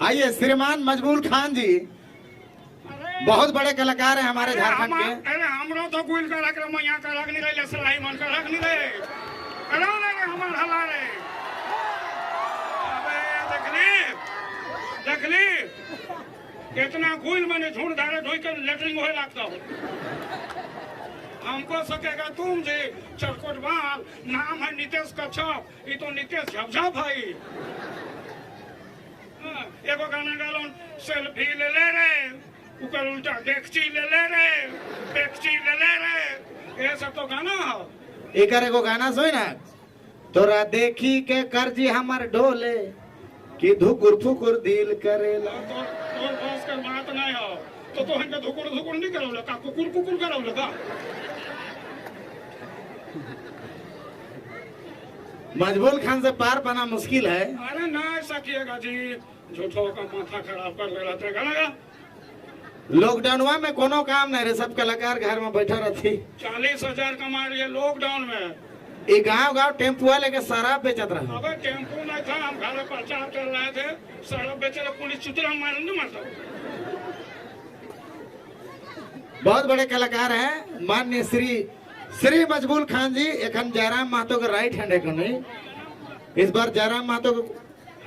आइए श्रीमान मजबूल खान जी, बहुत बड़े कलाकार हैं हमारे झारखंड के। अरे हमरो तो गुल का रख रे, मैया का रख नहीं रहे, सलाई मन का रख नहीं रहे। अरे रे हमार हला रे। अबे देखली देखली कितना गुल मैंने झूठ धारे ढोई कर लेटरिंग होए लगता हो। हमको सकेगा तुम जी चरकोट बाल, नाम है नितेश कच्छप, ये तो नितेश झपझप है। एगो गाना गालो सेल्फी ले ले रे, ऊपर उल्टा डेक्ची ले ले रे, डेक्ची ले ले रे, ये सब तो गाना हो। एक एगो गाना सुन ना, तोरा देखी के कर्जी हमर डोले कि धुकुर फुकुर दिल करेला। तो तोर बस कर बात नहीं हो तो हमके धुकुर धुकुर नहीं करौले का, कुकुर कुकुर करौले का। मजबूल खान से पार पाना मुश्किल है। अरे ना ऐसा किएगा जी, झूठों का माथा खराब कर ले रहते गाना गा। लॉकडाउनवा में कोनो काम नहीं रहे, सब कलाकार घर में बैठा रहती। 40,000 कमा रही है लॉकडाउन में। ये गांव गांव टेम्पुआ लेके शराब बेचत रहा। अबे टेम्पू नहीं था, हम घर प्रचार कर रहे थे, शराब बेचे रहे, पुलिस चुतरा मार नहीं मारता। बहुत बड़े कलाकार हैं माननीय श्री श्री मजबूल खान जी। एखन जयराम महतो के राइट हैंड है नहीं, इस बार जयराम महतो को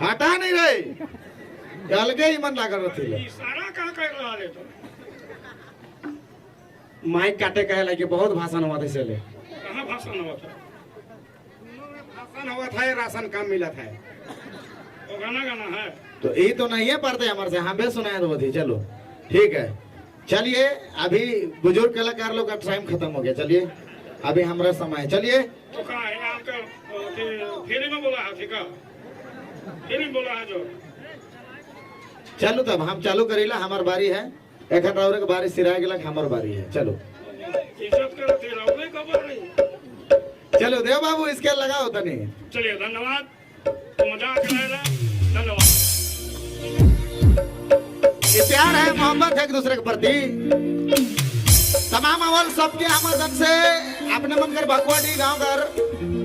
हटा नहीं रहे, अलगे ही मन लागल रही। सारा कहाँ कर रहा है तो माइक काटे कहे लगे बहुत भाषण हुआ था इसलिए। कहाँ भाषण हुआ था? भाषण हुआ था, राशन कम मिला था। वो गाना गाना है तो ये तो नहीं है पढ़ते हमारे से, हम भी सुनाए तो थी। चलो ठीक है, चलिए अभी बुजुर्ग कलाकार लोग का टाइम खत्म हो गया। चलिए अभी हमारा समय है, चलिए। तो कहा है आपका फ्री में बोला है, ठीक है फ्री में बोला है जो। चलो तब हम चालू करीला, हमार बारी है। एखन राउरे के बारी सिरा गेलक, हमार बारी है। चलो इज्जत करती राउरे का बारी। चलो देव बाबू इसके लगाओ तनी। चलिए धन्यवाद, तो मजाक रहेला, धन्यवाद। ये प्यार है, मोहब्बत है एक दूसरे के प्रति। तमाम अवल सबके हमारे से अपने मन कर बकवाडी गांव कर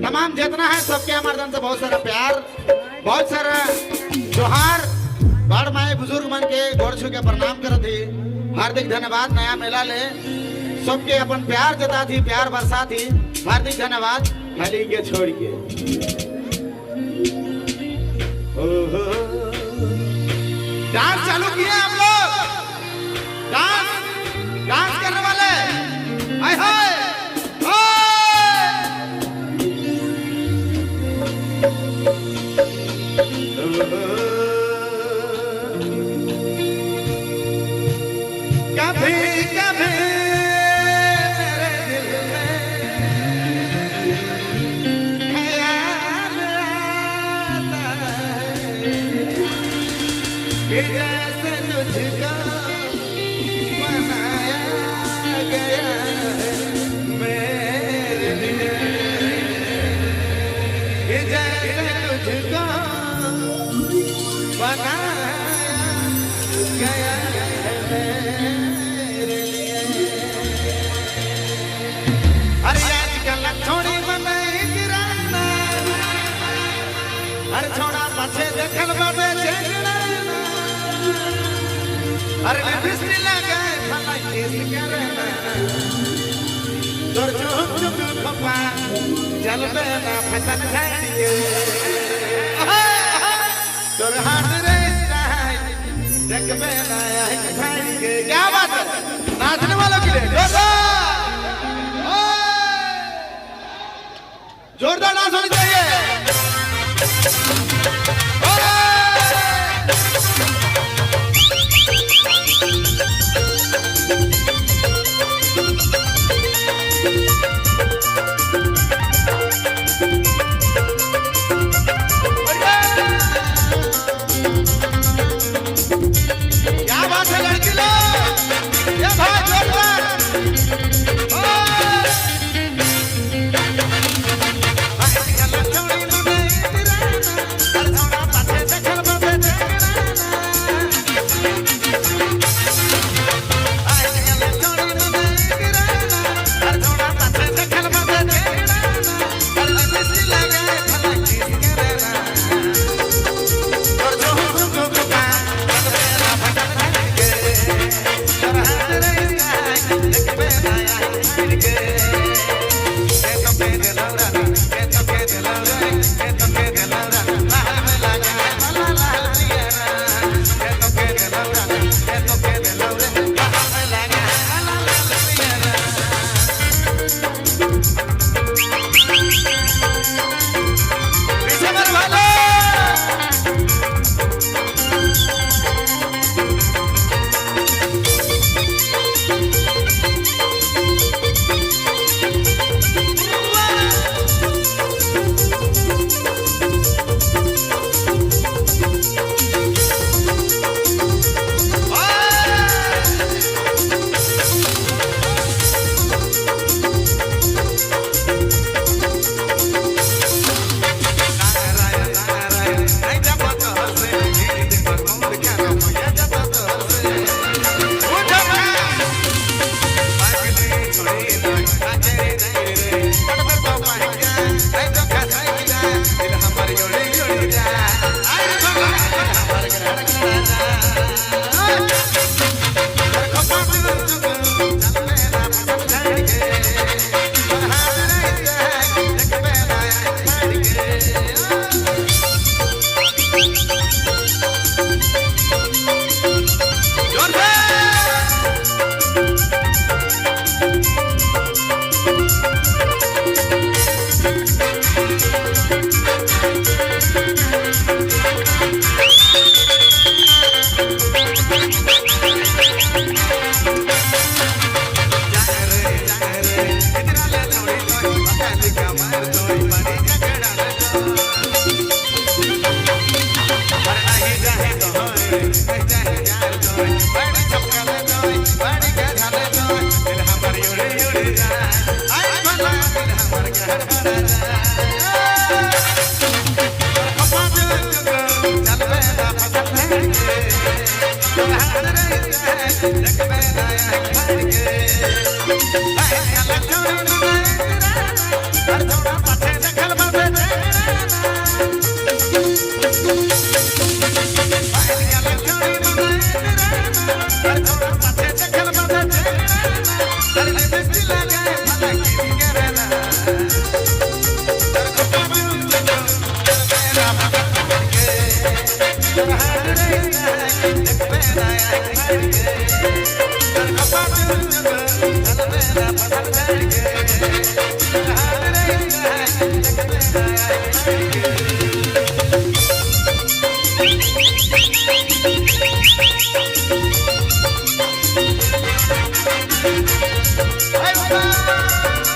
तमाम जितना है सबके हमारे से बहुत सारा प्यार, बहुत सारा जोहार। बड़ माए बुजुर्ग मन के गोड़ छू के प्रणाम कर थी, हार्दिक धन्यवाद। नया मेला ले सबके अपन प्यार जता थी, प्यार बरसा थी, हार्दिक धन्यवाद। खाली के छोड़ के डांस चालू किए हम लोग, डांस डांस करने वाले। हाय हाय कभी कभी मेरे दिल में ख्याल आता है कि जैसे तुझको बनाया गया है मेरे लिए, कि जैसे तुझको बनाया गया है मेरे लिए। अरे आजकल छोड़ी बनाई गिराना, अरे छोड़ा पाछे देखल बाबे चेंगड़ा, अरे लिपस्टिक लगाए भला किस करना, तोर चुप चुप खपा चलबे ना फसल झाड़िए, तोर हाथ रे देखबे ना झाड़िए। क्या बात है, नाचने वालों के लिए जोरदार जोरदार नाच होनी चाहिए। क्या बात है लड़की लोग, ये भाई जोरदार।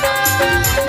Bye.